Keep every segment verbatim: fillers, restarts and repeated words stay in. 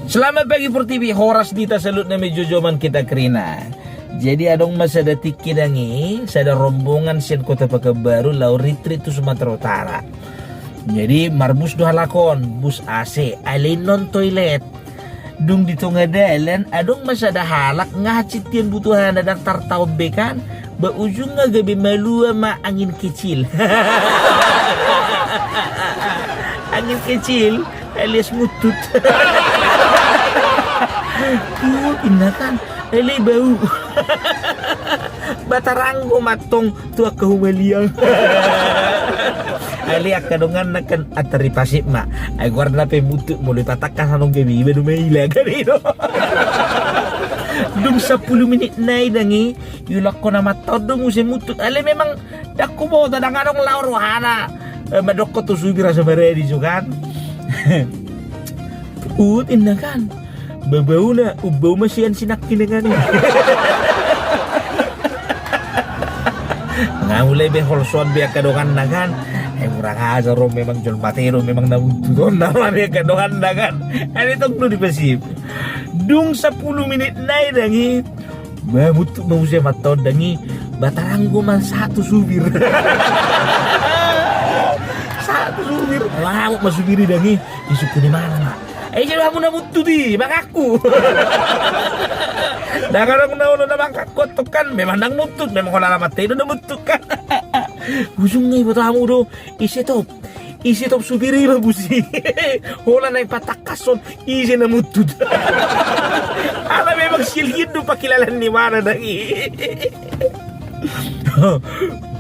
Selamat pagi Portibi, horas di hita saluhutna, mejojo ma hita kerina. Jadi adong ma sada tingki dang i, sada rombongan sian Kota Pekanbaru laho retreat tu Sumatera Utara. Jadi marbus do halak on, bus A C, alai non toilet. Dung di tonga dalan adong ma sada halak nga hansit hian butuhana, dang tartaon be kan, ba ujungna gabe malua ma angin kecil. Angin kecil alias muntut. Tuh, inna kan, alai bau. Ba taranggo ma antong tu angka humaliang. Alai angka donganna kan antar i pasip ma. Ai goarna pe muntut, molo ipatangkas annon gabe iba do maila kan i do. Dung sampulu minit nai dang i, iulakhon amanta on do muse muntut. Alai memang dang huboto, dang adong laho rohana, eh, mandokkon tu supir asa maradi jo kan. Ut, inna kan. Ba bauna, umbau ma sian sinangki na ngani. Nga mulai be holsoan be angka donganna kan. Eh, murang ajar on, memang jolma tedong memang na muntut on, na be angka donganna kan. Alai tong do dipasip. Dung sampulu minit nai dang i, ba muntut ma muse amanta on dang i, ba taranggo ma sahat tu supir. Sahat tu supir. Mangamuk ma supir i dang i. Disungkun imana ma. Ai ise do hamu na muntut i, mangaku. Dang adong na olo na mangaku antong kan, memang dang muntut, memang holan amanta i do na muntut kan. Ujungna iboto hamu do, ise top. Ise top supir i, ba bus i. Holan na ipatangkas on, ise na muntut. Ala memang sial hian do pangkilalaan ni imana dang i.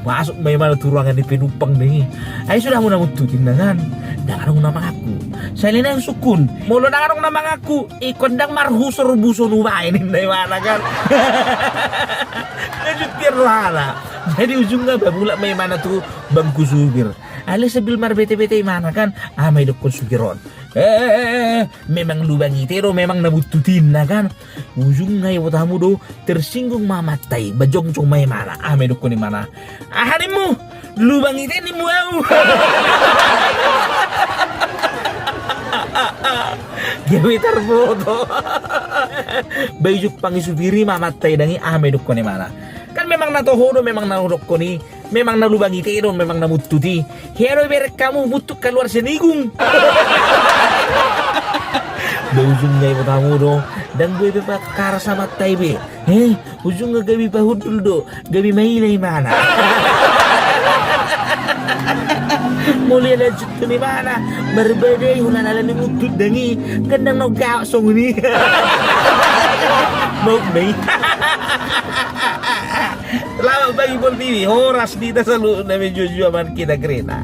Masuk ma imana tu ruangan ni penumpang dang i. Ai ise do hamu na muntut, inna kan. Dang adong na mangaku. Sai na husungkun. Molo dang adong na mangaku, ingkon dang marhusor bus on hubaen, inna imana kan. Lanjut dia rohana. Jadi ujungna ba mulak ma imana tu bangku supir. Alai sambil marbete-bete imana kan, aha ma idokkon supir on. Eh, memang lubang ite do memang na muntut i, inna kan. Ujungna iboto hamu do, tersinggung ma amanta i, ba jongjong ma imana. Aha ma idokkon imana. Aha nimmu? Lubang ite nimmu au. Gabe tarboto. Ba ijumpang i supir i ma amanta i dang i, aha ma idokkon imana. Kan memang na toho do memang na hudokkon i. Memang na lubang ite do memang na muntut i. Hea do ibereng hamu, muntut kaluar sian igung. Ba ujungna iboto hamu do, dang boi be pakarsa amanta i be. He, ujungna gabe pahundul do, gabe maila imana. Molo ia lanjuthon imana marbadai holan ala ni muntut dang i, kan dang na gaok songon i. Mauk ma i. Selamat pagi Portibi, horas di hita saluhutna, mejojo ma hita kerina.